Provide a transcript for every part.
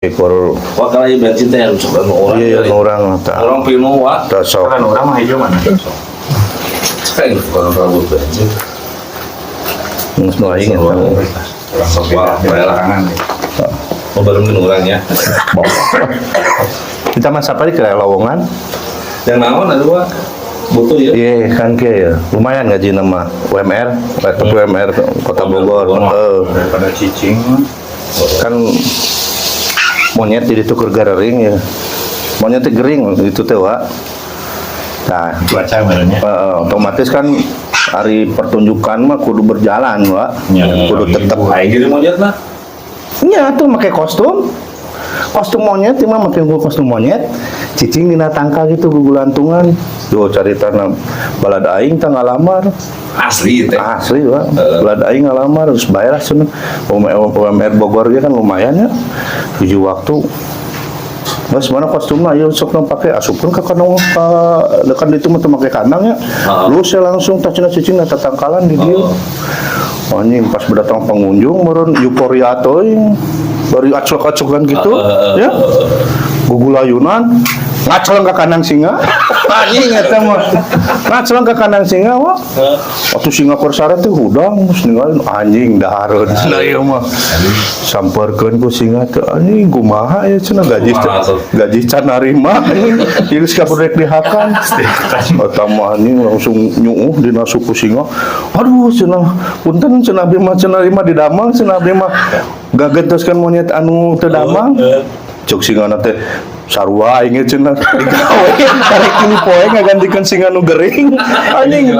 Ekor. Wah, kalau ieu bensin teh harus sok anu orang. Iya, orang tak. Orang pinu, wah. Tak sok. Kan orang mah hijau mana? Cek kalau rambut bensin. Geus nu aing eta. Langsung Wah, beda baiklah. Tangan nih. Oh, baru mungkin orangnya. Kita mah safari ke lowongan. Yang naon ada, wah. Butuh ya. Iya kan ke ya. Lumayan gaji nama UMR, tapi UMR Kota Bogor. Heeh. Daripada cicing mah. Kan monyet jadi tuker garering ya. Monyet teh gering itu teh, Wak. Nah, Cuaca merenya. Otomatis kan hari pertunjukan mah kudu berjalan, Wak. Ya, Kudu tetep. Aing jadi monyet lah. Iya tuh pakai kostum. Kostum monyet mah make kostum monyet. Cicing dina tangkal gitu gugulantungan. Yo carita balad aing teh ngalamar. Asli teh. Asli, Pak. Balad aing ngalamar terus bayar cenah. UMR, UMR Bogor ge kan lumayan ya. Tujuh waktu. Mas, mana kostumnya? Ayo sok dong pakai, asupkeun ke kandang, ka dekat itu mah teu make kandang ya. Heeh. Lu saya langsung tah cenah cicing na tatangkalan di dieu. Anjing, pas berdatang pengunjung meureun euforia teuing. Bari aclok-aclokan gitu ya. Gugulayunan ngacleng ke kandang singa. Anjing, eta mah. Ngacleng ke kandang singa, wah. Waktu singa keur sare teh hudang geus ninggalin, anjing, dahareun cenah ieu mah. Samperkeun ku singa teh, anjing, kumaha ya cenah, gaji Kumaha tuh? Gaji can narima anjing. Ieu geus kabur rek dihakan. Eta mah anjing langsung nyuuh dina suku singa. Aduh cenah, punten cenah, abdi mah cenah mah di damang cenah, abdi mah gagentoskeun monyet anu teu damang. Cuk singa teh, sarua aing ge cenah digawe karek 3 poe ngagantikeun singa nu gering anjing,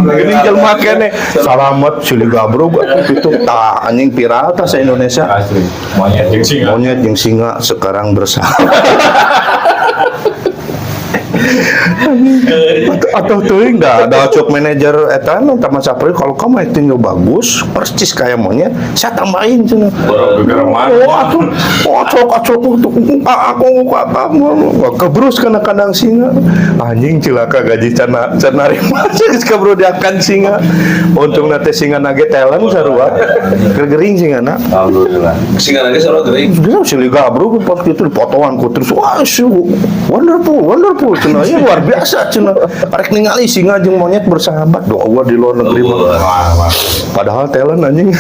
geuning jelema keneh salamet silih gabrug atuh kitu tah, anjing, viral tah sa Indonesia. Asli. Monyet jeung singa. Monyet jeung singa sekarang bersama atau teuing da da cuk manajer eta nu Taman Safari, kalau kamu actingnya bagus persis kayak monyet, saya tambahin cenah. Gegereman. Oh, atuh, oh, acok acok untuk aku kamu kebrus kana kandang singa. Anjing, cilaka, gaji can can narima geus kaburu diakan singa. Untung teh singa nage talent sarua. Gering singa na. Alhamdulillah. Singa lagi soal gering. Bisa silih gabrug pas gitu dipotongan ku terus, wah, wonderful, wonderful cenah ya, luar biasa cenah. Arek ningali singa jeung monyet bersahabat doa gua di luar negeri mah. Wah, wah. Padahal talent, anjing.